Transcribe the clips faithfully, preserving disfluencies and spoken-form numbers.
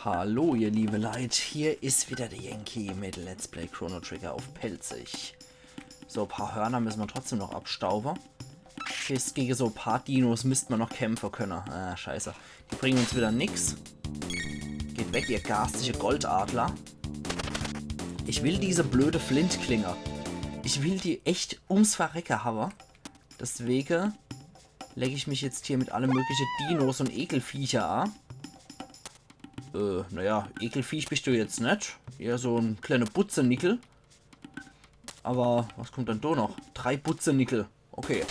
Hallo, ihr liebe Leit, hier is wieder der Yankee mit Let's Play Chrono Trigger uff Pälzisch. So, paar Hörner müsse mer trotzdem noch abstaube. Des heißt, gege so paar Dinos misst mer noch kämpfe könne. Ah, scheiße. Die bringe uns wieder nix. Geht weg, ihr garstige Goldadler. Ich will diese blöde Flintklinge. Ich will die echt ums Verrecke hawwe. Deswege leg ich mich jetzt hier mit alle mögliche Dinos un Ekelviecher a. Äh, naja, Ekelviech bist du jetzt net. Eher so en kleine Butzenickel. Aber was kommt dann do noch? Drei Butzenickel. Okay.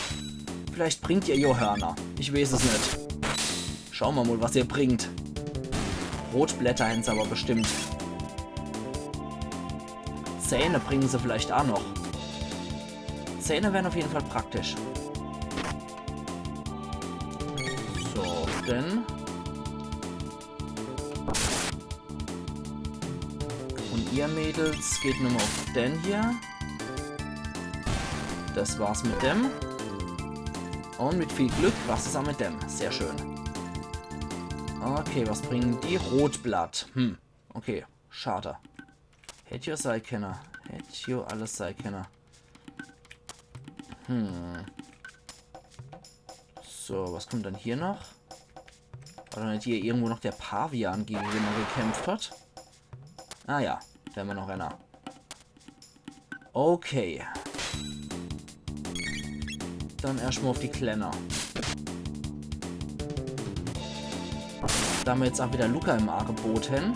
Vielleicht bringt ihr jo Hörner. Ich weeß es net. Schaue mer mol, was ihr bringt. Rotblätter hänn se aber bestimmt. Zähne bringe se vielleicht a noch. Zähne wären uff jeden Fall praktisch. So, dann. Un ihr Mädels geht nomol uff den hier. Des war's mit dem. Un mit viel Glück war's es a mit dem. Sehr schön. Okay, was bringe die? Rotblatt. Hm, okay, schade. Hätt jo sei kenne. Hätt jo alles sei kenne. Hm. So, was kommt dann hier noch? War do net hier irgendwo noch der Pavian, gege den mer gekämpft hat? Ah ja, do hämmer noch ener. Okay. Dann erscht mol uff die Klenne. Do mer jetzt a wieder Lucca im Agebot hänn,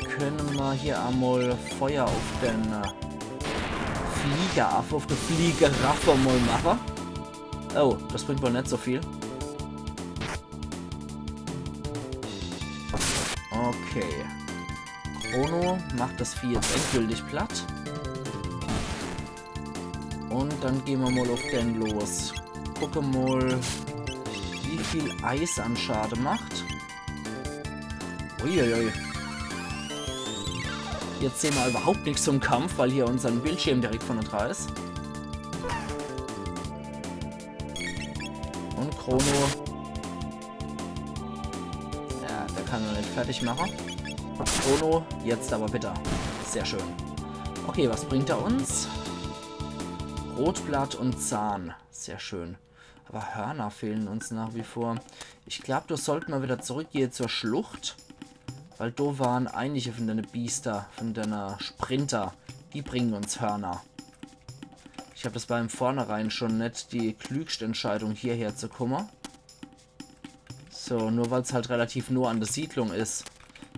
könne mer hier emol Feuer uff den, äh, Fliegeraff, uff de Fliegeraffe mol mache. Oh, des bringt wohl net so viel. Okay. Chrono macht des Vieh jetzt endgültig platt. Un dann gehn mer mol uff den los. Gucke mol, wie viel Eis an Schade macht. Uiuiui. Jetzt sehn mer überhaupt nix zum Kampf, weil hier unsern Bildschirm direkt vorne dra is. Un Chrono. Ja, der kann noch net fertig mache. Chrono, jetzt aber bitte. Sehr schön. Okay, was bringt er uns? Rotblatt un Zahn. Sehr schön. Aber Hörner fehlen uns nach wie vor. Ich glaub, do sollt mer wieder zurückgehe zur Schlucht. Weil do waren einige von dene Biester, von dene Sprinter. Die bringen uns Hörner. Ich glaub, des war im Vornherein schon net die klügste Entscheidung, hierher zu komme. So, nur weil's halt relativ noh an der Siedlung is.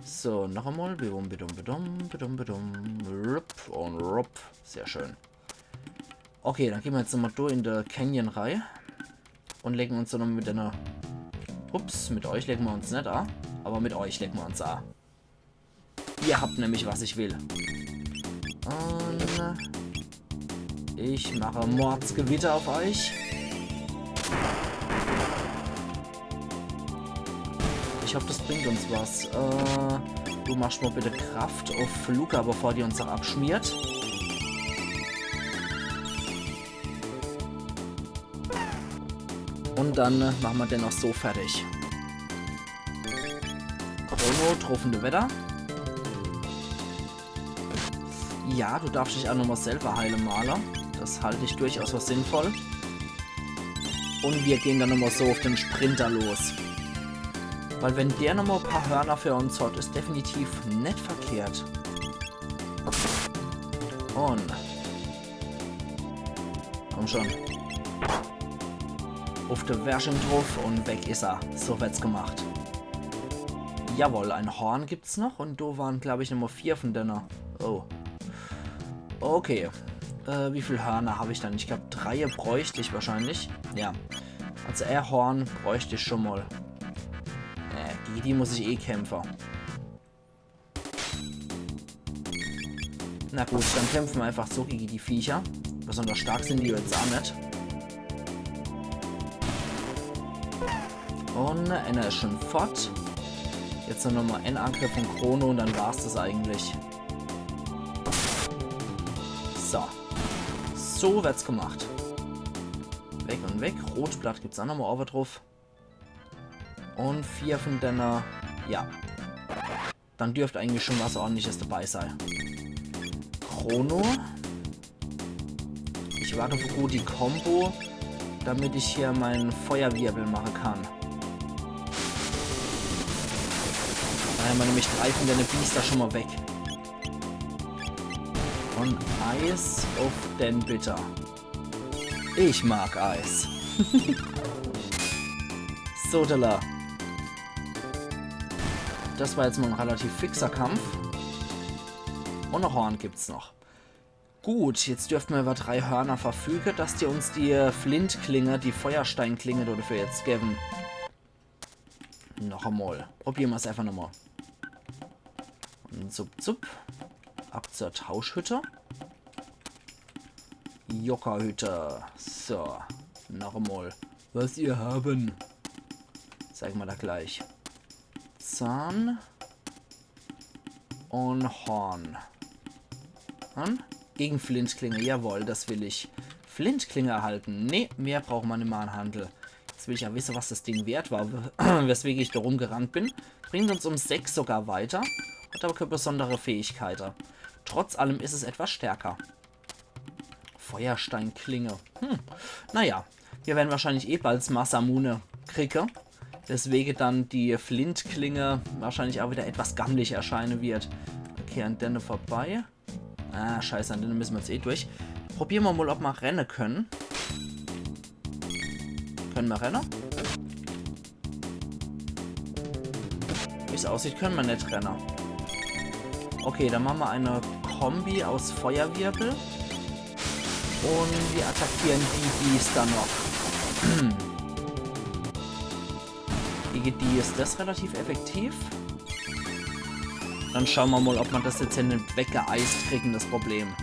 So, noch emol. Bidum, bidum, bidum, bidum, bidum. Rup un rup. Sehr schön. Okay, dann gehn mer jetzt nomol do in de Canyon rei. Un legen uns dann noch mit einer... Ups, mit euch legen mer uns net a. Aber mit euch legen mer uns a. Ihr habt nämlich, was ich will. Un ich mache Mordsgewitter auf euch. Ich hoff, des bringt uns was. Äh, du machst mol bitte Kraft auf Lucca, bevor die uns noch abschmiert. Un dann, äh, mache mer den noch so fertig. Chrono, druff in de Wetter. Ja, du darfst dich auch nomol selber heile, Marle. Des halt ich durchaus für sinnvoll. Un mir gehn dann nomol so auf den Sprinter los. Weil wenn der nomol paar Hörner für uns hat, is definitiv net verkehrt. Un... Komm schon. Auf de Wersching druff un weg is er. So werd's gemacht. Jawohl, ein Horn gibt's noch un do waren, glaub ich, nomol vier von denne. Oh. Okay. Äh, wie viel Hörner hab ich dann? Ich glaub, drei bräucht ich wahrscheinlich. Ja. Also e Horn bräucht ich schon mol. Äh, gege die muss ich eh kämpfe. Na gut, dann kämpfe mer einfach so gege die Viecher. Besonders stark sin die jetzt auch net. Un einer is schon fort. Jetzt nur nomol en Angriff von Chrono un dann war's des eigentlich. So. So werd's gemacht. Weg un weg. Rotblatt gibt's auch nomol owwe druff. Un vier von denne Ja. Dann dürft eigentlich schon was Ordentliches dabei sei. Chrono. Ich warte uff e gudi Combo, damit ich hier mein Feuerwirbel mache kann. Dann hämmer nämlich drei von dene Biester schon mal weg. Und Eis uff den bitte. Ich mag Eis. Sodala. Das war jetzt mal en relativ fixer Kampf. Und e Horn gibt's noch. Gut, jetzt dürfte mer über drei Hörner verfüge, dass die uns die Flintklinge, die Feuersteinklinge do dafür jetzt gewwe. Noch emol. Probiere mer's einfach nochmal. Und zup, zup. Ab zur Tauschhütte. Jockerhütte. So. Noch emol. Was ihr haben. Zeige mer da gleich. Zahn. Und Horn. Hm? Gegen Flintklinge, jawohl, das will ich. Flintklinge erhalten. Nee, mehr braucht mer nimmer an Handel. Jetzt will ich ja wisse, was das Ding wert war, w-, weswege ich da rumgerannt bin. Bringt uns um sechs sogar weiter. Hat aber keine besondere Fähigkeit. Trotz allem is es etwas stärker. Feuersteinklinge. Hm. Naja, wir werden wahrscheinlich eh bald Masamune kriege. Weswege dann die Flintklinge wahrscheinlich auch wieder etwas gammelig erscheine wird. Okay, an denne vorbei. Ah, scheiße, an denne müsse mer jetzt eh durch. Probiere mer mal, ob mer renne können. Können mer renne? Wie's aussieht, können mer net renne. Okay, dann mache mer eine Kombi aus Feuerwirbel. Und wir attackieren die Biester noch. Gegen die is das relativ effektiv. Dann schaue mer mal, ob mer das jetzt hier net weggeeist kriegen, das Problem.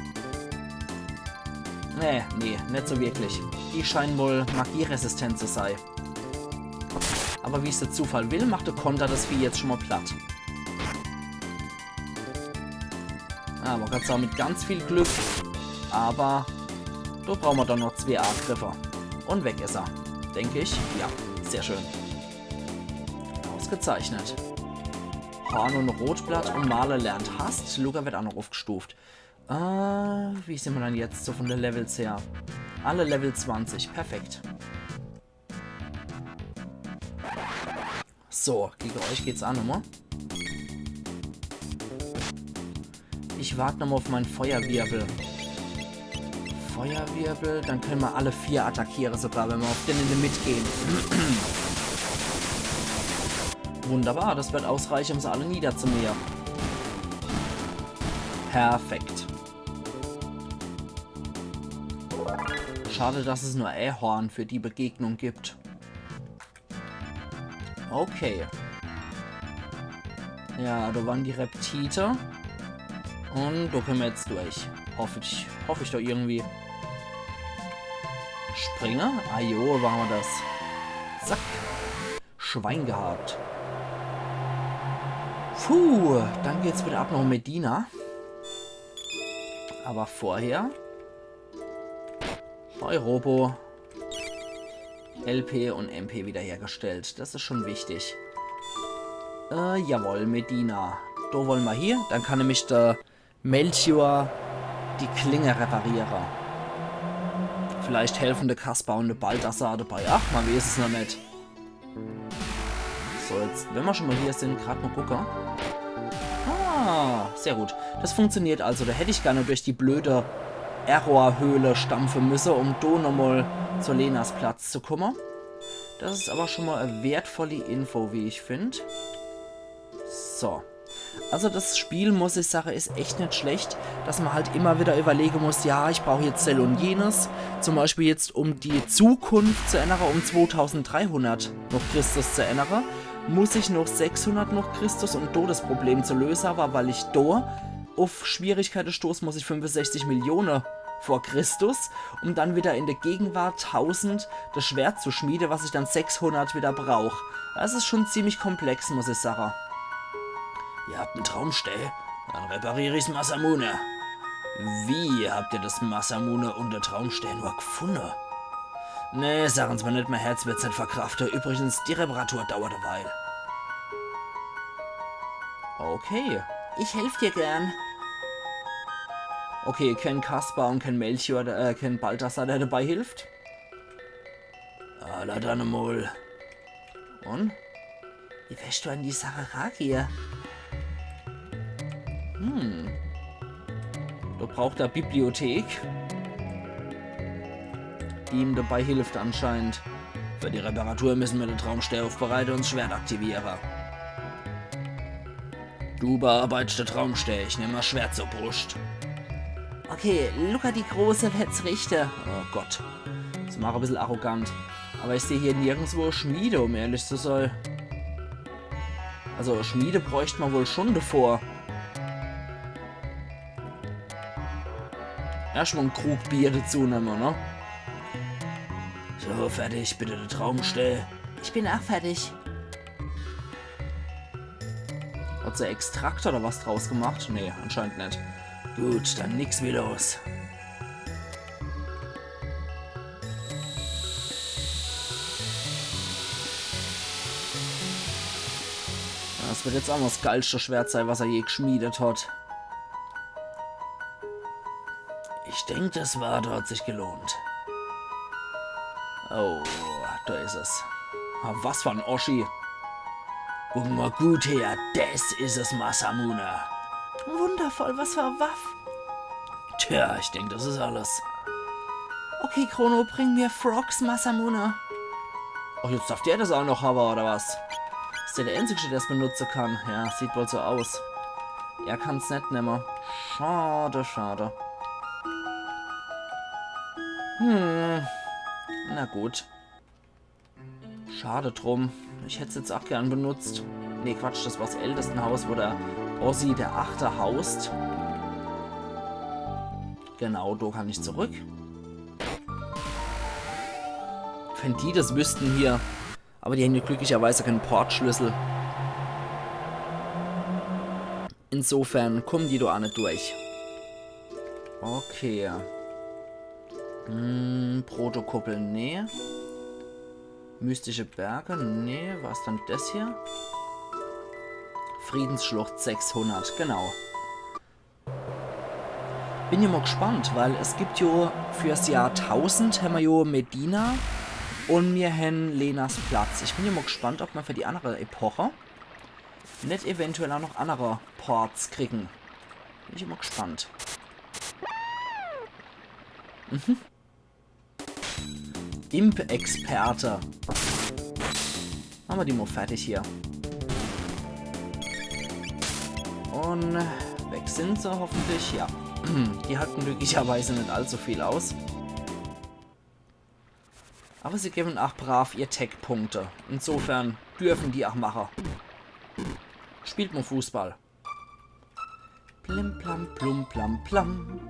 Nee, nee, net so wirklich. Die scheinen wohl magieresistent zu sei. Aber wie's der Zufall will, macht der Konter das Vieh jetzt schon mal platt. Ah, aber grad so mit ganz viel Glück. Aber da brauche mer dann noch zwei Angriffe. Und weg is er. Denk ich. Ja, sehr schön. Ausgezeichnet. Horn und Rotblatt und Marle lernt Hast. Lucca wird auch noch aufgestuft. Äh, wie sind wir dann jetzt so von der Levels her? Alle Level zwanzig, perfekt. So, gegen euch geht's auch nochmal. Ich warte nochmal auf mein Feuerwirbel. Feuerwirbel, dann können wir alle vier attackieren, sogar wenn wir auf den in die Mitte gehen. Wunderbar, das wird ausreichen, um sie alle niederzumähen. Perfekt. Schade, dass es nur e Horn für die Begegnung gibt. Okay. Ja, da waren die Reptite. Und da können wir jetzt durch. Hoff ich, hoff ich doch irgendwie. Springe? Ah jo, machen wir das. Zack. Schwein gehabt. Puh, dann geht's wieder ab nach Medina. Aber vorher. Hoi, Robo. L P und M P wiederhergestellt. Das ist schon wichtig. Äh, jawohl, Medina. Da wollen wir hier. Dann kann nämlich der Melchior die Klinge reparieren. Vielleicht helfen der Kaspar und der Balthasar dabei. Ach, man weiß es noch nicht. So, jetzt, wenn wir schon mal hier sind, grad mal gucken. Ah, sehr gut. Das funktioniert also. Da hätte ich gar nicht durch die blöde Error-Höhle stampfen müssen, um da nochmal zu Lenas Platz zu kommen. Das ist aber schon mal eine wertvolle Info, wie ich finde. So. Also das Spiel, muss ich sagen, ist echt nicht schlecht, dass man halt immer wieder überlegen muss, ja, ich brauche jetzt Cell und jenes, zum Beispiel jetzt, um die Zukunft zu ändern, um zweitausenddreihundert noch Christus zu ändern, muss ich noch sechshundert noch Christus, um da das Problem zu lösen, aber weil ich da auf Schwierigkeiten stoße, muss ich fünfundsechzig Millionen vor Christus, um dann wieder in der Gegenwart tausend das Schwert zu schmieden, was ich dann sechshundert wieder brauche. Das ist schon ziemlich komplex, muss ich sagen. Ihr habt einen Traumstee? Dann repariere ich's Masamune. Wie habt ihr das Masamune und der Traumstee nur gefunden? Nee, sagen's mir net, mein Herz wird's net verkraften. Übrigens, die Reparatur dauert eine Weile. Okay. Ich helf dir gern. Okay, kein Kaspar und kein Melchior, äh, kein Balthasar, der dabei hilft. Alla dann mol. Und? Wie fährst du an die Sache rage? Hm. Do braucht er Bibliothek, die ihm dabei hilft anscheinend. Für die Reparatur müssen wir den Traumstee aufbereiten und das Schwert aktivieren. Du bearbeitest den Traumstee, ich nehm das Schwert zur Brust. Okay, Lucca die Große wird's richten. Oh Gott. Das mach ich ein bisschen arrogant. Aber ich sehe hier nirgendwo Schmiede, um ehrlich zu sein. Also Schmiede bräuchte man wohl schon davor. Erstmal einen Krug Bier dazu nehmen, ne? So, fertig, bitte den Traumstee. Ich bin auch fertig. Hat sie Extrakt oder was draus gemacht? Nee, anscheinend nicht. Gut, dann nix wie los. Das wird jetzt auch noch das geilste Schwert sein, was er je geschmiedet hat. Ich denk, das Warte hat sich gelohnt. Oh, da ist es. Ah, was für ein Oschi. Guck mal gut her, das ist es, Masamune. Wundervoll, was für eine Waffe. Tja, ich denk, das ist alles. Okay, Chrono, bring mir Frogs Masamune. Ach, jetzt darf der das auch noch haben, oder was? Ist der der Einzige, der es benutzen kann? Ja, sieht wohl so aus. Er kann's nicht nehmen. Schade, schade. Hm. Na gut. Schade drum. Ich hätt's jetzt auch gern benutzt. Nee, Quatsch, das war's Ältestenhaus, wo der Ossi der Achte haust. Genau, da kann ich zurück. Wenn die das wüssten hier. Aber die haben ja glücklicherweise keinen Portschlüssel. Insofern kommen die da auch nicht durch. Okay. Hm, Protokoppel, nee. Mystische Berge, nee. Was dann das hier? Friedensschlucht sechshundert, genau. Bin ja mal gespannt, weil es gibt ja fürs Jahr tausend haben wir ja Medina und wir haben Lenas Platz. Ich bin ja mal gespannt, ob wir für die andere Epoche nicht eventuell auch noch andere Ports kriegen. Bin ich immer gespannt. Mhm. Imp-Experte. Machen wir die mal fertig hier. Und weg sind sie hoffentlich. Ja. Die halten glücklicherweise nicht allzu viel aus. Aber sie geben auch brav ihr Tech-Punkte. Insofern dürfen die auch machen. Spielt mal Fußball. Plim plam plum plam plam.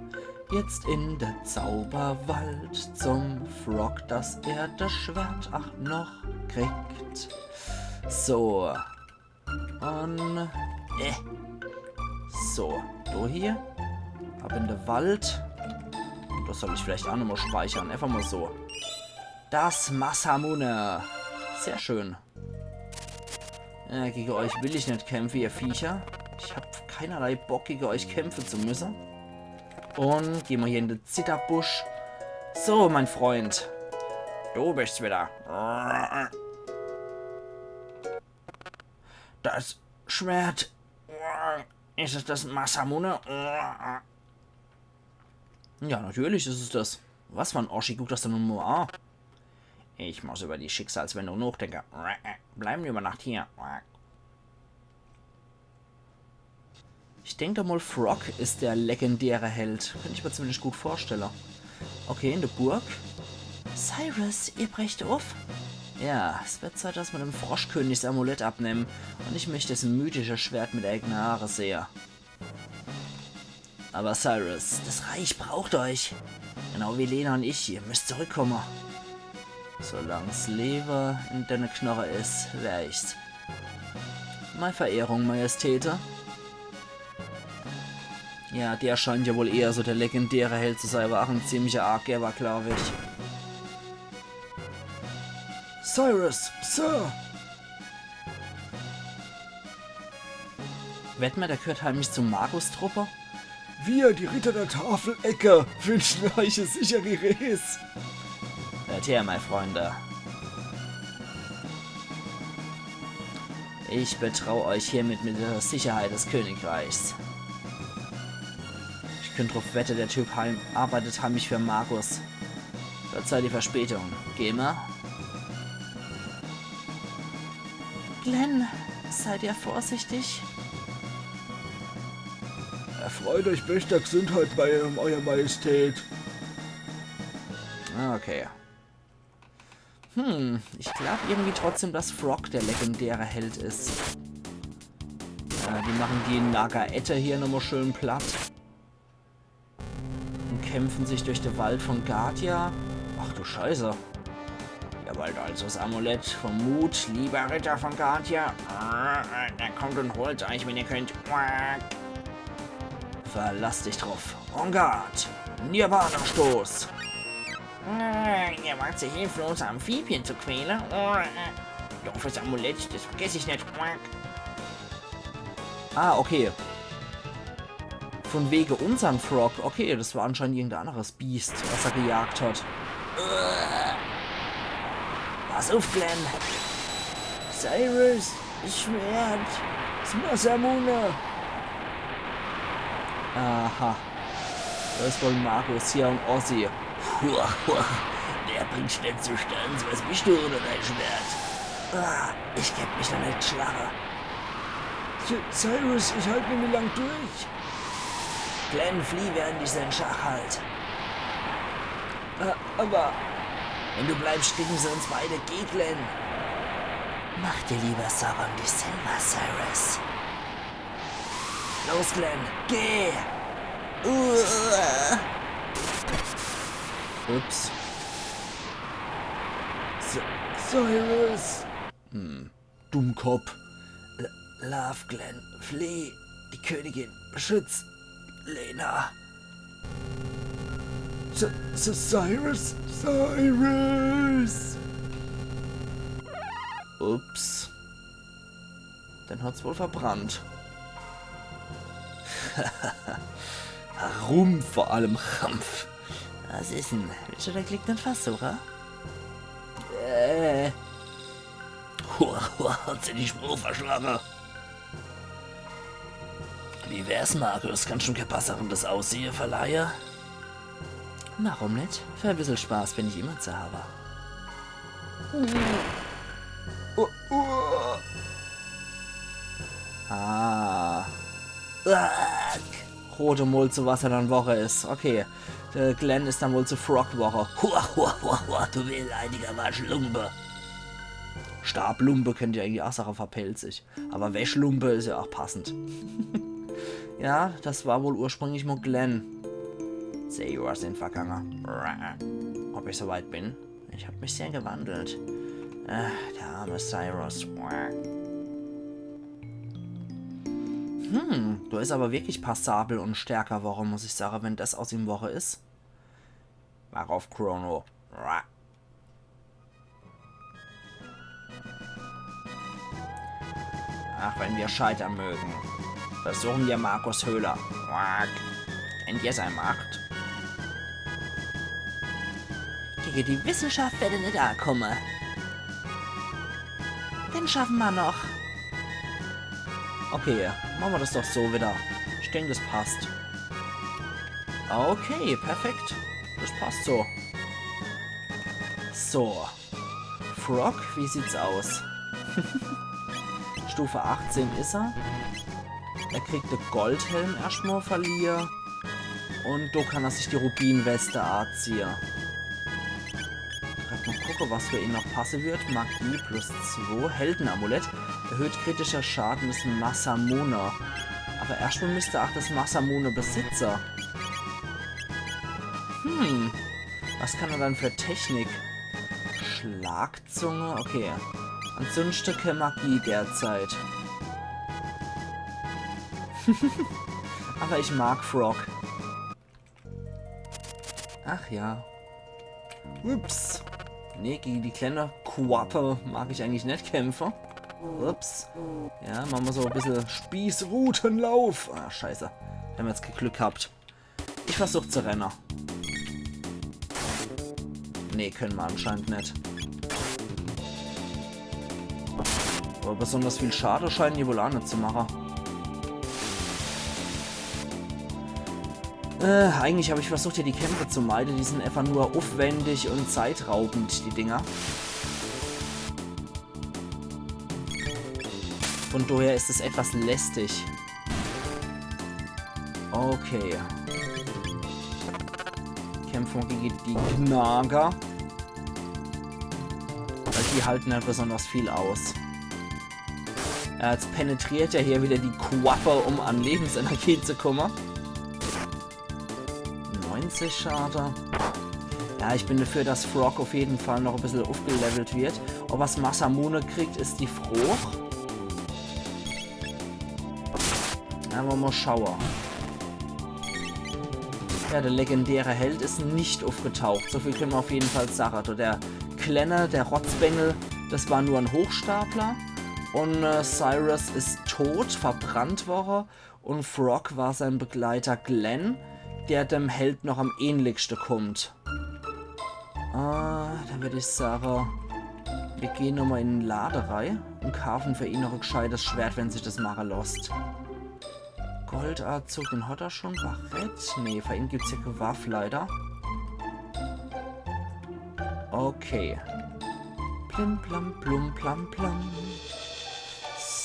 Jetzt in der Zauberwald zum Frog, dass er das Schwert auch noch kriegt. So. Und, äh. So, do hier. Ab in den Wald. Das soll ich vielleicht auch nochmal speichern. Einfach mal so. Das Masamune. Sehr schön. Äh, gegen euch will ich nicht kämpfen, ihr Viecher. Ich hab keinerlei Bock, gegen euch kämpfen zu müssen. Und gehen wir hier in den Zitterbusch. So, mein Freund. Du bist's wieder. Das Schwert. Ist es das Masamune? Ja, natürlich ist es das. Was für ein Oschi, guck das doch nur mal an. Ich muss über die Schicksalswendung nachdenken. Bleiben wir über Nacht hier. Ich denk doch mal, Frog ist der legendäre Held. Könnte ich mir zumindest gut vorstellen. Okay, in der Burg. Cyrus, ihr brecht auf? Ja, es wird Zeit, dass wir dem Froschkönig das Amulett abnehmen. Und ich möchte das mythische Schwert mit eigenen Augen sehen. Aber Cyrus, das Reich braucht euch. Genau wie Lena und ich, ihr müsst zurückkommen. Solang's Lewe in denne Knoche is, wär ich's. Mei Verehrung, Majestäte. Ja, der scheint ja wohl eher so der legendäre Held zu sein, war auch ein ziemlicher Arggeber, glaub ich. Cyrus, Sir! Wett mer, der gehört heimlich zu Magus Truppe? Wir, die Ritter der Tafelecke, wünschen euch e sichere Rees. Hört her, meine Freunde. Ich betrau euch hiermit mit der Sicherheit des Königreichs. Ich könnt druff wette, der Typ heim arbeitet heimlich für Magus. Verzeiht die Verspätung. Geh mer. Glenn, seid ihr vorsichtig? Erfreut euch bester Gesundheit bei eurem, euer Majestät. Ah, okay. Hm, ich glaub irgendwie trotzdem, dass Frog der legendäre Held is. Äh, die machen die Nagaeta hier nochmal schön platt. Und kämpfen sich durch den Wald von Guardia. Ach du Scheiße. Ihr wollt also das Amulett vom Mut, lieber Ritter von Guardia? Ah, dann kommt und holt euch, wenn ihr könnt. Quack. Verlass dich drauf. En garde. Nirvana-Stoß. Ah, ihr wagt sich, hilflose Amphibien zu quälen? Ah, doofes Amulett, das vergess ich net. Quack. Ah, okay. Von wege unsern Frog. Okay, das war anscheinend irgendein anderes Biest, was er gejagt hat. Pass auf, Glenn. Cyrus, das Schwert. Das Masamune. Aha. Das is wohl Magus hier und Ozzy. Hua, hua. Der bringt's net zustand, was bist du ohne dein Schwert? Ah, ich geb mich do net schlache. Cy- Cyrus, ich halt nimmi lang durch. Glenn, flieh, während ich se in Schach halt. Äh, aber wenn du bleibst, kriegen se uns beide. Geh, Glenn. Mach dir lieber Sorge um dich selber, Cyrus. Los, Glenn, geh! Uah. Ups. Cy- Cyrus! Hm. Dummkopf. L- Lauf, Glenn, flieh. Die Königin beschützt Lena. Cy- Cy- Cyrus? Cyrus! Ups. Den hat's wohl verbrannt. Rumpf vor allem Kampf. Was is denn? Willst du dein Glück net versuchen? Äh. Hua, hua, hat sie die Spur verschlagen. Wie wär's, Magus? Kannst du mir e besseres Aussehen verleihen? Warum net? Für e bissel Spaß bin ich immer zu haben. Uh, uh. Ah. Uah. Rode Molze, was er dann Woche is. Okay. Der Glenn is dann wohl zu Frog Woche. Hua, hua, hua, hua, du wehleidiger Waschlumpe. Stablumpe könnt ihr eigentlich auch sagen, verpelzig. Aber Wäschlumpe is ja auch passend. Ja, das war wohl ursprünglich mal Glenn. Zehn Jahre sind vergangen. Ob ich so weit bin? Ich hab mich sehr gewandelt. Ach, der arme Cyrus. Hm, du is aber wirklich passabel und stärker worre, muss ich sagen, wenn das aus ihm worre is. Mach auf, Chrono. Ach, wenn wir scheitern mögen. Versuchen wir Markus Höhler. Quack. Kennt ihr seine Macht? Gegen die Wissenschaft werd er net ankomme. Den schaffen wir noch. Okay, machen wir das doch so wieder. Ich denk, das passt. Okay, perfekt. Das passt so. So. Frog, wie sieht's aus? Stufe achtzehn is er. Er kriegt de Goldhelm erscht mal verliehen. Und do kann er sich die Rubinweste anziehe. Grad mal gucke, was für ihn noch passe wird. Magie plus zwei, Heldenamulett. Erhöht kritischer Schaden des Masamune. Aber erscht mal müsst er auch das Masamune besitze. Hm, was kann er dann für Technik? Schlagzunge? Okay. Ansonsten keine Magie derzeit. Aber ich mag Frog. Ach ja. Ups. Nee, gegen die kleine Quappe mag ich eigentlich net kämpfen. Ups. Ja, mache mer so e bissel Spießrutenlauf. Ah, scheiße. Hämmer jetzt kee Glück gehabt. Ich versuch zu renne. Nee, kenne mer anscheinend net. Awwer besonders viel Schade scheinen die wohl aa net zu mache. Äh, eigentlich hab ich versucht, hier die Kämpfe zu meide. Die sin einfach nur uffwendig un zeitraubend, die Dinger. Von daher is es etwas lästig. Okay. Kämpfe mer gege die Gnager. Weil die halten net besonders viel aus. Ja, jetzt penetriert er hier wieder die Quappe, um an Lebensenergie zu komme. Neunzig Schade. Ja, ich bin dafür, dass Frog auf jeden Fall noch e bissel uffgelevelt wird. Ob er's Masamune kriegt, is die Froch. Ja, mer mol schaue. Ja, der legendäre Held is net uffgetaucht. So viel kenne mer auf jeden Fall sache. Do der Klenne, der Rotzbengel, das war nur en Hochstapler. Un äh, Cyrus is tot, verbrannt worre. Un Frog war sein Begleiter Glenn, der dem Held noch am ähnlichste kummt. Äh, dann würd ich sage, mir gehn nochmol in de Lade rei un kaafen für ihn noch e gscheites Schwert, wenn sich das mache losst. Goldanzug, den hat er schon. Barett? Nee, für ihn gibt's hier kee Waff leider. Okay. Plim, plam, plum, plam, plam.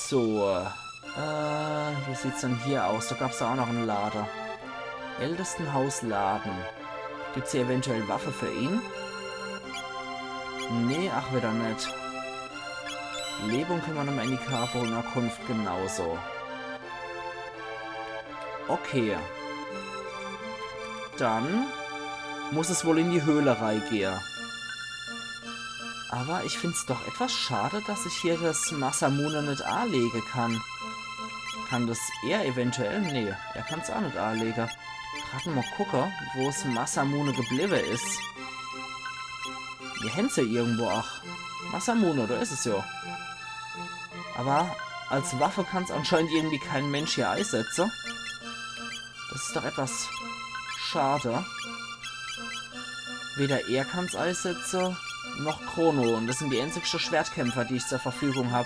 So. Äh, wie sieht's denn hier aus? Da gab's ja auch noch en Lade. Ältestenhaus Laden. Gibt's hier eventuell Waffe für ihn? Nee, ach, wieder net. Lebung kenne mer nochmol in die Kaafe un Erkunft genauso. Okay. Dann muss es wohl in die Höhle reigehe. Aber ich find's doch etwas schade, dass ich hier das Masamune net aalege kann. Kann das er eventuell? Nee, er kann's auch net aalege. Grad mol gucke, wo's Masamune gebliebe is. Mir hän's ja irgendwo, ach. Masamune, da is es ja. Aber als Waffe kann's anscheinend irgendwie kein Mensch hier eisetze. Das is doch etwas schade. Weder er kann's eisetze, noch Chrono. Un das sin die einzigschte Schwertkämpfer, die ich zur Verfügung hab.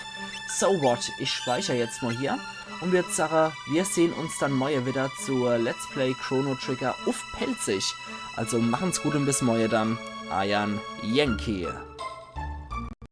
So what, ich speicher jetzt mol hier. Un würd sage, mir sehn uns dann morje wieder zu Let's Play Chrono Trigger uff Pälzisch. Also machen's gut un bis morje dann. Eier Yankee.